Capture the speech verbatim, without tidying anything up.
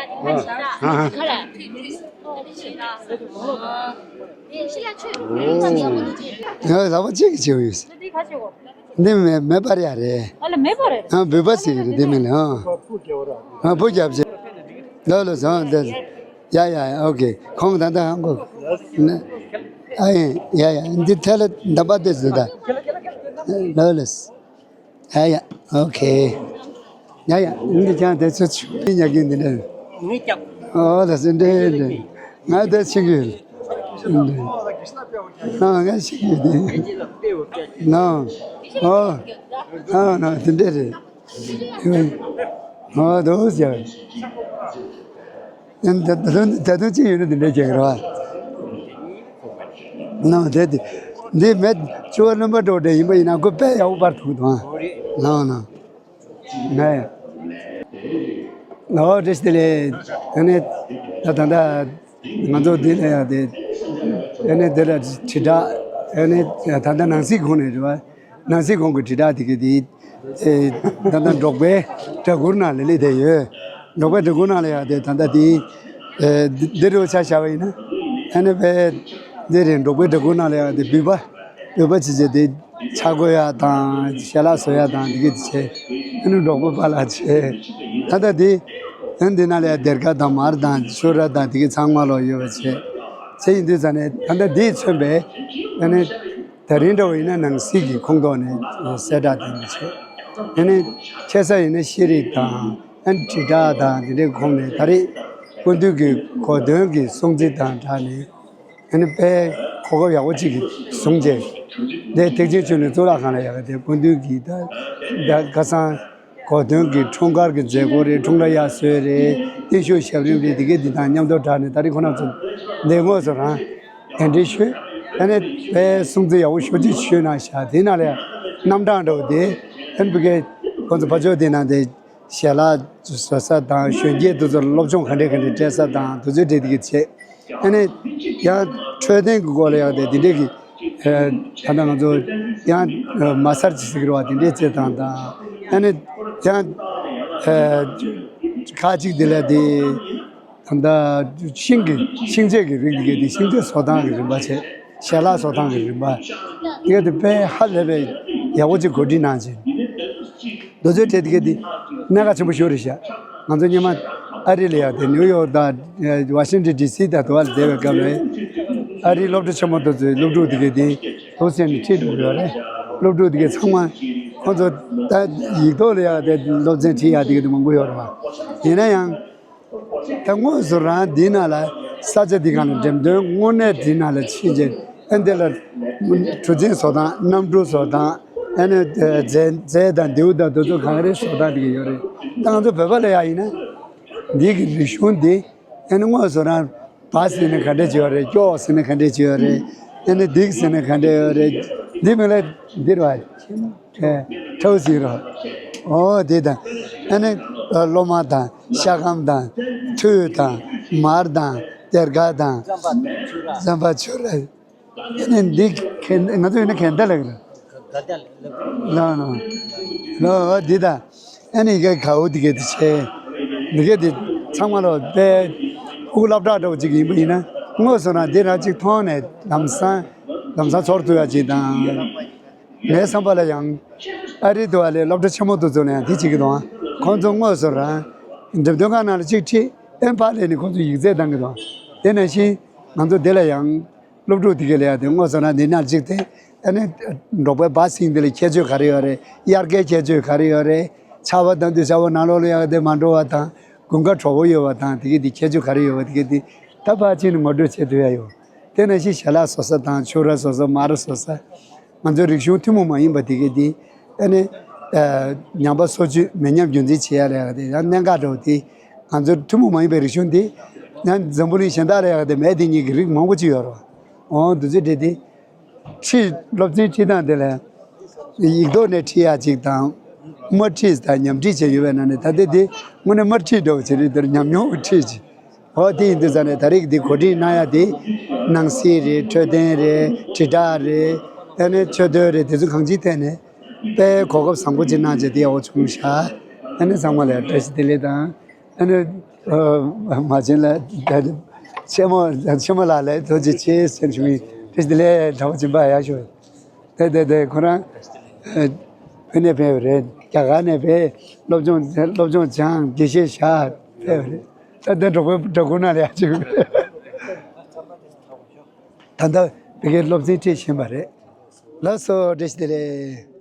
ཡང་ལག་པ་གཅིག་གིས་བྱེད་ཡོད། འདི་མེ་མེ་སྤར་ཡ་རེད། ཨ་ལ་མེ་སྤར་རེད། ཨ་བུ་པ་ཟེར་གི་རེད། འདི་མིན་ལ་ཨ་ཨ་བུ་རྒྱབ་བྱེད། ལོ་ལོ་བཟང་འདི། ཡ་ཡ་ཨོ་ཁེ། ཁོང་ད་ལྟ་ཧང་གོ། ཨ་ཡ་ཡ་ཡ་འདི་ཐལ་ལ་འདམ་པ་དེ་ཟེར་ད། ལོ་ལོ། ཡ་ཡ། ཨོ་ཁེ། ཡ་ཡ། འདི་ཀྱང་དེ་ཚོ་ཆུ་ཉག་གི་འདི་འདྲ། ངས་ཀྱང་། ཨོ་ད་སེ་འདྲེ་འདྲེ། ང་དེ་ཆི་གི། ཨ་ང་ཆི་གི་འདི། ན། ཨོ། ཨ་ན་དེ་འདྲེ་རེད། ཨོ་དོ་ཟེར། ད་དུང་ད་དུང་ཅི་ཡོད་ན་དེ་འདྲ་བྱེད་ཀྱི་རེད་བ། ནང་དེ་དེ་འདི་མེད་ཆུ་བ་རློན་པ་འགྲོ་འདྲ་ཡིན་པ་ཡིན་ན་ཁོ་དཔེ་ཡག་པོ་པར་ཐུག་དང་། ནང་ནང་ནས། ཨོ་བཀྲ་ཤིས་བདེ་ལེགས། ཨ་ནི་ད་ད་ལྟ་ང་ཚོ་འདི་ལ་ཡང་དེ་ཨ་ནི་འདི་ལ་དྲིལ་བསྒྲགས་ཨ་ནི་ད་ལྟ་ནང་སྲིད་ཁོངས་ནས་རེད་བ། ནང་སྲིད་ཁོངས་ཀྱི་དྲིལ་བསྒྲགས་དེ་གི་དེ། ཨེ། ད་ལྟ་འབྲོག་པའི་སྦྲ་གུར་ནང་ལ་སླེབས་བསྡད་ཡོད། འབྲོག་པའི་སྦྲ་གུར་ནང་ལ་ཡང་དེ་ད་ལྟ་དེ། ཨེ། འདི་འདི་རུ་ཆ་བཞག་པ་ཡིན་ན། ཨ་ནི་དཔེ། འདི་རེད། འབྲོག་པའི་སྦྲ་གུར་ནང་ལ་ཡང་དེ་འབུད་པ། འབུད་པ་བྱེད་བྱེད་དེ། ཆས་གོན་ཡག་དང་ཞལ་ལག་བཟོ་ཡག་དང་དེ་གི་དེ་བྱས། ཨ་ནི་འབྲོག་པ་པཱ་ལགས་བྱས། ད་ལྟ་དེ། ཨ་ནི་འདི་ནང་ལ་ཡང་སྡེར་ཁ་དང་མར་དང་ཆུ་ར་དང་དེ་གི་ཚང་མ་ལོག་ཡོད་པ་བྱས། བྱས་ཡིན་དུས་ཙང་ནས་ད་ལྟ་དེས་མཚོན་པའི། ཨ་ནི། ད་རིང་འདྲ་བོ་ཡིན་ན་ནང་སྲིད་ཀྱི་ཁོངས་གཏོགས་ནས་གསལ་བསྒྲགས་དེ་འདྲ་བྱས། དེ་ནས་ཆེ་ས་ཡིན་ན་ཤེས་རིག་དང་ཨ་ནི་དྲིལ་བསྒྲགས་དང་དེ་འདྲའི་ཁོངས་ནས་ད་རེས་སྐུ་མདུན་གྱི་གོ་སྟོན་གྱི་སྲུང་བརྩི་དང་སྦྲགས་ནས་ཨ་ནི་དཔེ་གོ་སྐབས་ཡག་པོ་ཅིག་བཟུང་རྗེས། འདི་ཐེག་ཆེན་ཆོས་གླིང་གཙུག་ལག་ཁང་ལ་ཡག་གི་དེ་སྐུ་མདུན་གྱི་ད་ད་ཁ་སང་། གོ་སྟོན་གྱི་འཁྲུངས་སྐར་གྱི་མཛད་སྒོ་རེད། འཁྲུངས་ར་ཡར་སོན་རེད། བརྟན་བཞུགས་ཞབས་རིམ་རེད། དེ་གའི་འདི་དང་མཉམ་དུ་སྦྲགས་ནས་ད་རེས་ཁོ་རང་ཚོ་འདི་དངོས་སུ་རང་གདན་འདྲེན་ཞུས། ཨ་ནི་དཔེ་སྲུང་བརྩི་ཡག་པོ་ཞེ་པོ་ཅིག་ཞུས་གནང་ཤག་དེ་ནང་ལ་ཡང་རྣམ་གྲངས་འདྲ་བོ་དེ་ཨ་ནི་ཕ་གིའི་ཁོང་ཚོ་ཕ་ཕྱོགས་དེ་ནང་དེ་ཞལ་ལག་བཟོ་ས་དང་གཞོན་སྐྱེས་དེ་ཚོར་སློབ་སྦྱོང་ག་འདྲས་ག་འདྲས་སྤྲད་ས་དང་དེ་ཚོའི་གྲས་དེ་གའི་བྱས། ཨ་ནི་ཡང་འཕྲོད་བསྟེན་གྱི་སྐོར་ལ་ཡང་དེ་དེ་འདྲས་ཀྱི། ད་ལྟ་ང་ཚོ་ཡང་མ་སར་ཅི་ཟེར་གི་རེད་བ། དེ་འདྲས་བྱེད་སྟངས་དང་། ཨ་ནི་ཡང་ཁ་ཅིག་དེ་ལ་དེ་ད་ལྟ་ཤིང་གི་ཤིང་ཆས་ཀྱི་རིགས་དེ་གའི་དེ་ཤིང་ཆས་བཟོ་སྟངས་ཀྱི་རིམ་པ་བྱས། ཞལ་ལག་བཟོ་སྟངས་ཀྱི་རིམ་པ་དེ་གའི་དེ་དཔེ་ཧ་ལས་པའི་ཡག་པོ་ཅིག་གོ་སྒྲིག་གནང་བྱས། དེ་ཚོའི་གྲས་དེ་གའི་དེ་གནད་འགག་ཆེན་པོ་ཤོར་རེད་ཤག་ང་ཚོ་སྔོན་མ་ཨ་རི་ལ་ཡང་དེ་ནིའུ་ཡོག་དང་ཝ་ཤིང་ཊོན་ཌི་སི་དང་དེ་བ་ལ་བསྡད་པའི་སྐབས་ལ་ཨ་རིའི་སློབ་གྲྭ་ཆེན་མོ་དེ་ཚོའི་སློབ་ཕྲུག་དེ་གའི་དེ་སློབ་ཚན་ནས་ཁྲིད་འགྲོ་གི་ཡོད་རེད། སློབ་ཕྲུག་དེ་གའི་ཚང་མ་ཁོང་ཚོ་ད་ཡིག་ཐོག་ལ་ཡང་དེ་སློབ་ཚན་ཁྲིད་ཡག་དེ་གའི་དེ་མང་པོ་ཡོད་རེད་བ། ཡིན་ན་ཡང་། ད་དངོས་སུ་རང་འདི་ནང་ལ་ས་ཆ་འདི་སྒང་ལ་འགྲེམས་སྟོན་དངོས་གནས་འདི་ནང་ལ་ཕྱིན་རྗེས་ཨ་འདི་ལ་གྲུ་གཟིངས་བཟོ་སྟངས། གནམ་གྲུ་བཟོ་སྟངས། ཨ་ནི་རྫས་རྫས་དང་མདེའུ་དང་དེ་ཚོ་ག་རེ་བཟོ་སྟངས་འདི་ག་ཡོད་རེད། ད་ང་ཚོ་བོད་པ་ལ་ཡ་ཡིན་ན་འདི་གི་རིག་གཞུང་འདི་ཨ་ནི་དངོས་སུ་རང་བ་ཟེར་ན་ག་འདྲས་ཅིག་ཡོད་རེད། སྐྱོག་ཟེར་ན་ག་འདྲས་ཅིག་ཡོད་རེད། ཨ་ནི་སྡིག་ཟེར་ན་ག་འདྲས་ཡོད་རེད། འདི་མིན་ལ་འདིར་བ། ཁྲའོ་ཟེར་རོ། ཨོ་དེ་དང་། ཨ་ནི་གློ་མ་དང་ཤ་སྐམ་དང་ཐུད་དང་མར་དང་སྡེར་ཁ་དང་རྩམ་པ་ཆུ་ར། ཨ་ནི་འདི་གན་ང་ཚོ་ཡིན་ན་གན་ད་ལབ་ཀྱི་རེད། ལགས་ལགས། ལགས་འོ་འདི་དང་། ཨ་ནི་ག་གའུ་འདི་ག་འདི་བྱས། འདི་ག་འདི་ཚང་མ་ལོ་དཔེ་ཕྲུ་གུ་སློབ་གྲྭ་འདྲ་བོ་ཅིག་ཡིན་པ་ཡིན་ན་དངོས་སུ་རང་འདི་རང་ཅིག་མཐོང་ནས་ལམ་སང་ལམ་སང་ཚོར་ཐུབ་ཡ་ཅིག་དང་། ངའི་བསམ་པ་ལ་ཡང་ཨ་རི་དུ་བ་ལས་སློབ་གྲྭ་ཆེན་མོ་དུ་ཚོ་ནས་ཡང་དེ་བྱེད་ཀྱི་འདུག་ཁོང་ཚོ་དངོས་སུ་རང་འགྲེམས་སྟོན་ཁང་ནང་ལ་གཅིག་ཁྲིད། ཨེམ་ཕ་ལས་ནས་ཁོང་ཚོ་ཡིག་ཚད་བཏང་གི་འདུག་དེ་ནང་བཞིན་ང་ཚོ་འདི་ལ་ཡང་སློབ་ཕྲུག་དེ་ག་ལ་ཡང་དེ་དངོས་སུ་རང་འདི་ནང་གཅིག་དེ་ཨ་ནི་འབྲོག་པའི་བ་སིང་འདི་ལ་ཁྱད་ཆོས་ག་རེ་ཡོད་རེད། དབྱར་ཁའི་ཁྱད་ཆོས་ག་རེ་ཡོད་རེད། ཆར་པ་དང་དུས་ཆར་པ་ནང་ལོགས་ལ་ཡང་དེ་མ་འགྲོ་བ་དང་དགུན་ཁ་དྲོ་པོ་ཡོད་པ་དང་དེ་ག་དེ་ཁྱད་ཆོས་ག་རེ་ཡོད་པ་དེ་ག་དེ་ད་ཕར་ཕྱིན་ནས་ངོ་སྤྲོད་བྱེད་ཐུབ་ཡ་ཡོད། དེ་ནང་བཞིན་ཞལ་ལག་བཟོ་ས་དང་ཆུ་ར་བཟོ་ས་མར་བཟོ་ས། ང་ཚོའི་རིག་གཞུང་ཐུན་མོང་མ་ཡིན་པ་དེ་གའི་དེ་ཨ་ནི་ཉམས་པ་སོར་ཆུད་མེད་ཉམས་རྒྱུན་འཛིན་བྱེད་ཡ་ལ་ཡ་དེ་ཡང་གནད་འགག་འདྲ་བོ་དེ་ང་ཚོའི་ཐུན་མོང་མ་ཡིན་པའི་རིག་གཞུང་དེ་ཡང་འཛམ་བུ་གླིང་གཞན་དག་ལ་ཡ་དེ་མེད་དེ་གཉིས་ཀྱི་རིགས་མང་པོ་ཅིག་ཡོད་རེད་བ། འོ་དེ་ཚོའི་གྲས་དེ་ཁྲིད་སློབ་ཚན་ཁྲིད་སྟངས་དེ་ལ་ཡིག་ཐོག་ནས་ཁྲིད་ཡ་ཅིག་དང་། མར་ཁྲིད་དང་ཉམས་ཁྲིད་བྱས་ཡོད་པའི་ནང་ནས་ད་ལྟ་དེ་དངོས་གནས་མར་ཁྲིད་འདྲ་བོ་བྱས་རེད། དེར་ཉམས་མྱོང་གི་ཁྲིད་ཅིག་འོ་དེ་ཡིན་དུས་ཙང་ནས་ད་རེས་འདི་གོ་སྒྲིག་གནང་ཡ་དེ་ནང་སྲིད་རེད། འཕྲོད་བསྟེན་རེད། དྲིལ་བསྒྲགས་རེད། ཨ་ནི་ཆོས་དོན་རེད། དེ་ཚོ་གང་ཅིའི་ཐད་ནས་དཔེ་གོ་སྐབས་བཟང་པོ་ཅིག་གནང་བྱས་དེ་ཡག་པོ་བྱུང་ཤག་ཨ་ནི་ཚང་མ་ལ་བཀྲ་ཤིས་བདེ་ལེགས་དང་། ཨ་ནི་ མ་བྱན་ལ་ཆེན་མོ་ཆེན་མོ་ལགས་ལ་ཐུགས་རྗེ་ཆེ་ཟེར་ཞུ་ཡིན། བཀྲ་ཤིས་བདེ་ལེགས། གྲྭ་པ་སྦྱིན་པ་ཡག་ཤོས། དེ་དེ་དེ་ཁོ་རང་བོད་ནས་ཕེབས་པ་རེད། རྒྱ་གར་ནས་ཕེབས། སློབ་སྦྱོང་སློབ་སྦྱོང་སྦྱངས་དགེ་བཤེས་བཞག་ཕེབས་པ་རེད། ད་ལྟ་འགྲོ་གི་འགྲོ་གི་ན་ལས་ཅིག་ད་ལྟ་བོད་སྐད་སློབ་ཚན་ཁྲིད་བཞིན་པ་རེད། ལགས་སོ། བཀྲ་ཤིས་བདེ་ལེགས།